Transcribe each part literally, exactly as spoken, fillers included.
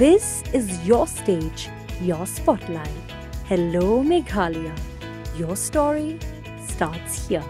This is your stage, your spotlight. Hello Meghalaya. Your story starts here.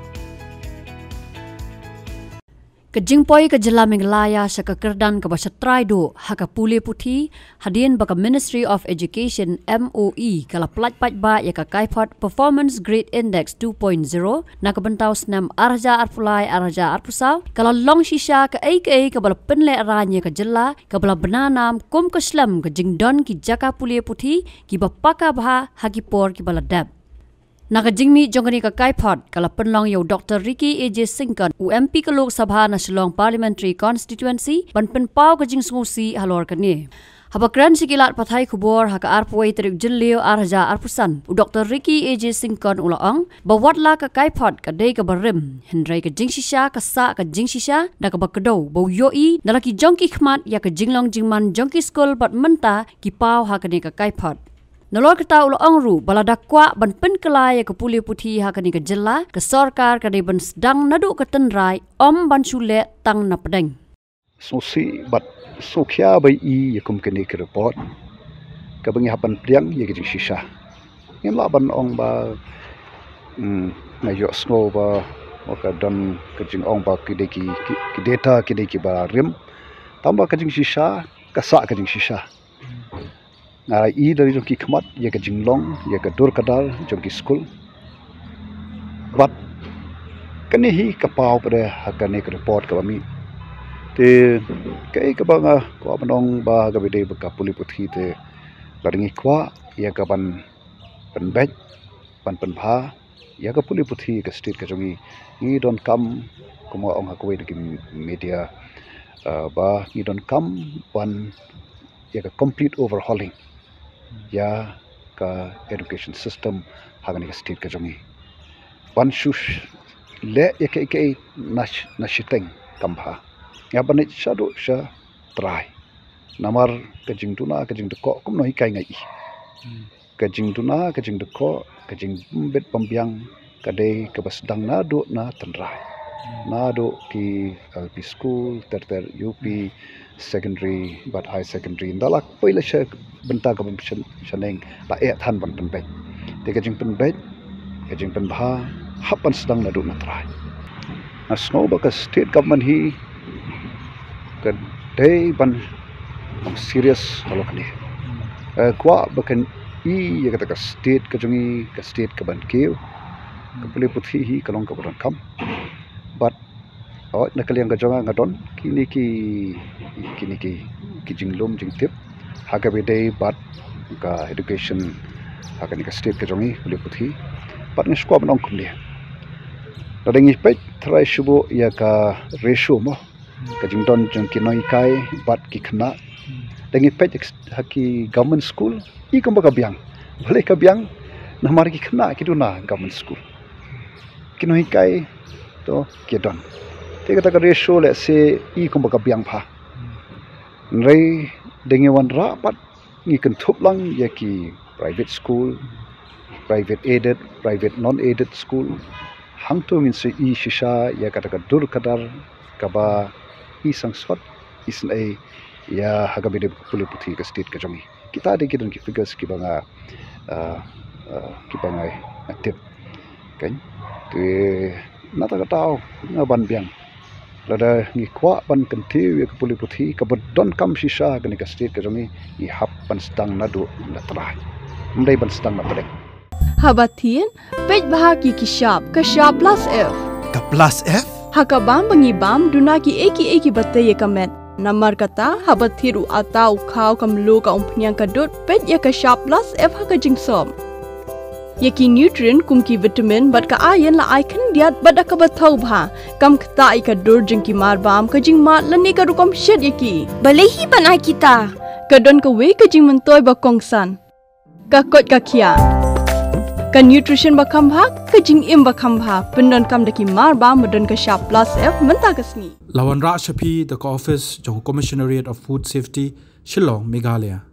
Ka jingpoi ka jylla Meghalaya sha ka kyrdan kaba shatrai duh ha ka pule puthi, hadien ba ka Ministry of Education, M O E, ka la pyllait paidbah ïa ka Kaiphod Performance Grade Index two point zero na ka bynta u snem ar hajar arphew lai ar hajar arphew saw, ka la long shisha kaei kaei kaba la pynlehrain ïa ka jylla, kaba la bna nam kum ka shlem ka jingdon ki jaka pule puthi kiba paka bha ha ki por kiba la dep. Na ka jingmih jong kane ka Kaiphod, ka la pynlong ïa u Doctor Ricky A J Syngkon, u M P ka Lok Sabha na Shillong Parliamentary Constituency, ban pynpaw ka jingsngewsih halor kane. Haba kren sha ki lad pathai khubor ha ka arphew wei tarik Jylliew ar hajar arphew san, u Doctor Ricky A J Syngkon u la ong ba wat la ka Kaiphod ka dei kaba rim, hynrei ka jingshisha ka sah ka jingshisha, da kaba kdew ba u ïohi da la ki jong ki khmat ïa ka jinglong jingman jong ki skul bad mynta ki paw ha kane ka Kaiphod. Nalor kata u la ong ruh ba lada kwah ban pynkylla ïa ka pule puthi ha kane ka jylla, ka sorkar ka dei ban sdang naduh ka tynrai, ym ban shu leh tang na pdeng. Sngewsih bad sngewkhia ba i ïa kum kane ka report kaba ngi hap ban pdiang ïa ka jingshisha. Ngim lah ban ong ba, hmm, nga ïohsngew ba, ba ka don ka jingong ba ki dei ki, ki, ki data ki dei kiba rim. Tangba ka jingshisha ka sah ka jingshisha. Nga ïohi da la ki jong ki khmat ïa ka jinglong, ïa ka dur ka dar jong ki skul. Bad kane hi ka paw pat ha kane ka report kaba mih. Te kaei kaba nga kwah ban ong ba kaba dei ba ka pule puthi te, lada ngi kwah ïa ka ban pynbeit, ban pynbha ïa ka pule puthi ka state ka jong ngi, ngi donkam, kumba ong ha kawei na ki media, uh, ba ngi donkam ban ïa ka complete overhauling ïa ka education system ha kane ka state ka jong ngi. Ban shu leh ïa kaei kaei na sh-, na shiteng kam bha. Ïa ban leit shaduh sha trai. Namar ka jingduna ka jingdkoh kumno hikai nga i. Ka jingduna ka jingdkoh, ka jingbit bymbiang ka dei kaba sdang naduh na tynrai. Naduh ki L P school, ter ter U P, secondary bad high secondary. Nda la poi la sha bynta kaba shan-, shaneng la eh than ban pynbeit. Te ka jingpynbeit, ka jingpynbha hap ban sdang naduh na trai. Nga sngew ba ka state government hi ka dei ban ong serious halor kane. Eh, kwah ba kan i ïa kata ka state ka jong ngi ka state kaban kiew. Ka pule puthi hi ka long kaba donkam. Bad, oh, na ka liang ka jong nga nga don kine ki, kine ki, ki jinglum jingtip ha kaba dei bad ka education ha kane ka state ka jong ngi, pule puthi. Bad nga shu kwah ban ong kumne. Lada ngi peit trai shuh ïa ka ratio mo, ka jingdon jong ki nonghikai bad ki khynnah. Lada ngi peit ha ki government school, i kumba ka biang. Balei ka biang? Namar ki khynnah ki duna government school. Ki nonghikai to ki don. Te kata ka ratio lehse i kumba ka biang bha. Hynrei lada ngi wanrah pat ngi kynthup lang ïa ki private school, private aided, private non-aided school. Hangto ngin sa i shisha ïa kata ka dur ka dar kaba i sangsot, i sngewsih ïa ha kaba dei ka pule puthi ka state ka jong ngi. Kita dei ki don ki figures kiba nga, ah, ah, kiba nga, nga tip. Kan? Te na kata ka daw nga ban biang. Lada ngi kwah ban kyntiew ïa ka pule puthi kaba donkam shisha ha kane ka state ka jong ngi, ngi hap ban sdang naduh na trai. Ym dei ban sdang na pdeng. Haba thied, peit bha ki ki shap, ka shap plus F. Ka plus F? Ha ka bam ba ngi bam, duna kiei kiei kiba tei ïa ka met. Namar kata, haba thied u atta, u khaw, ka mluh, ka umphniang, ka dud, peit ïa ka shap plus F ha ka jingsop. Ïa ki nutrient kum ki vitamin bad ka iron la ai khyndiat bad da kaba thaw bha. Kam ktah ïa ka dur jong ki marbam, ka jingmad lane ka rukom shet ïa ki. Balei hi ban ai kita? Ka don kawei ka jingmyntoi ba kongsan. Ka koit ka khiah. Ka nutrition ba kham bha, ka jingim ba kham bha. Pyndonkam da ki marbam ba don ka shap plus F mynta ka sngi. La wanrah sha phi da ka office jong Commissionerate of Food Safety, Shillong, Meghalaya.